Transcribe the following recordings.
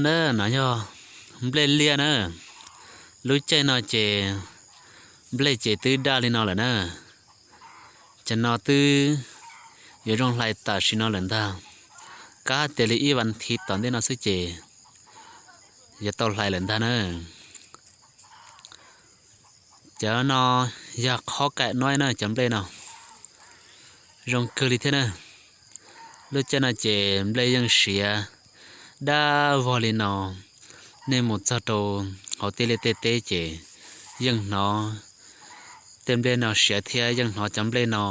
Na, no yog nplej liaj na. Lub caij no ces nplej ces twb daj li no lawm na. Cov no twb yuav zoo hlais tam sim no lawm ntag. Kab tias li ib vas thiv tom ntej no xwb ces yuav tau hlais lawm ntag na. Cov no yog qhob kaim noib na, cov nplej no zoo kawg li thiab na. Lub caij no ces nplej yeej siav daj vog li no. Nej mus txog rau hauv tej liaj tej teb ces yeej hnov tej nplej no siav thiab yeej hnov cov nplej no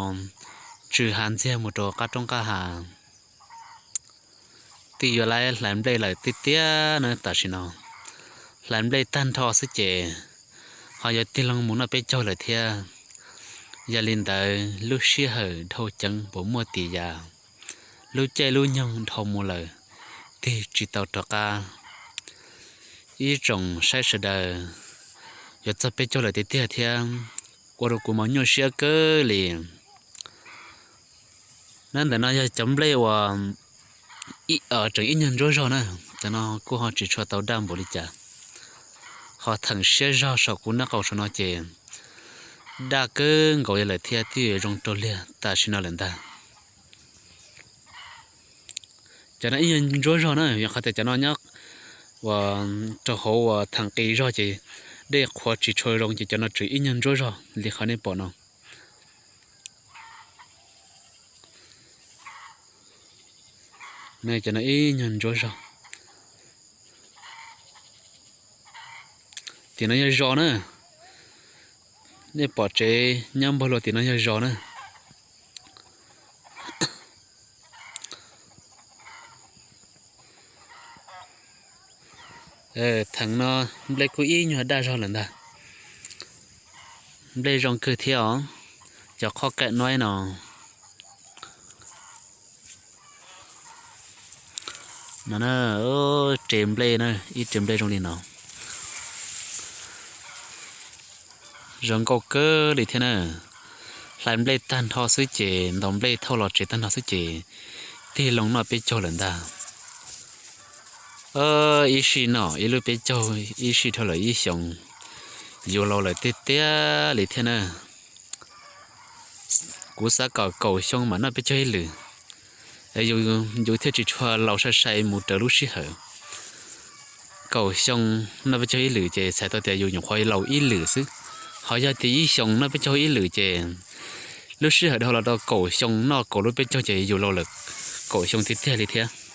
tsw hav ntxiag mus rau qab roob qab hav. Twb yuav lawv hlais nplej lawm tiag tiag na tam sim no. Hlais nplej tag nrho xwb ces ho yuav tig loo mus noj peb caug lawm thiab. Yog li ntawd lub sij hawm dhau ceev puas muaj tis yas, lub caij lub nyoog dhau mus lawm, tig tsis tau rov qab. Ib tsoom saib sawv daws, yuav txog peb caug lawm tiag tiag thiab, ua rau kuv mas nyuaj siab kawg li. Na, ntawm no yog cov nplej uas tseem ib nyuag ntsuab zog na, cov no kuj ho tsis tshua tau daj npaum li cas. Ho theem siab zog saum kuv nab qau saum no ces daj kawg nkaus li lawm thiab twb yuav zoo rau liag tam sim no lawm ntag. Cov no ib nyuag ntsuab zog na, yog qhov tias cov no nyob uas rau hauv uas theem qis zog ces dej qhuav tsis tshua zoo ces cov no tseem ib nyuag ntsuab zog li qhov nej pom no. Cov no ib nyuag ntsuab zog. Tim no yog zos na. Nej pom tsev nyob npog luas tim no yog zos na. Theem no nplej kuj ib nyuag daj zog lawm ntag. Nplej zoo kawg thiab os, cov qhob kaim noib no. No, res nplej na, ib res nplej zoo li no. Zoo nkauj kawg li thiab na. Hlais nplej tag nrho xwb ces ntaus nplej thauj los tsev tag nrho xwb ces tig loo noj peb caug lawm ntag. Ib sij noj ib lub peb caug, ib sij dhau lawm ib xyoos, yus laus lawm tiag tiag li thiab na. Kuv xav kom kaum xyoo mam noj peb caug ib lwm, yus thiaj tsis tshua laus sai sai mus raws lub sij hawm. Kaum xyoo noj peb caug ib lwm ces txhais tau tias yus nyuam qhuav laus ib lwm xwb. Ho yog tias ib xyoos noj peb caug ib lwm ces lub sij hawm dhau los rau kaum xyoo noj kaum lub peb caug ces yus laus lawm kaum xyoo tiag tiag li thiab.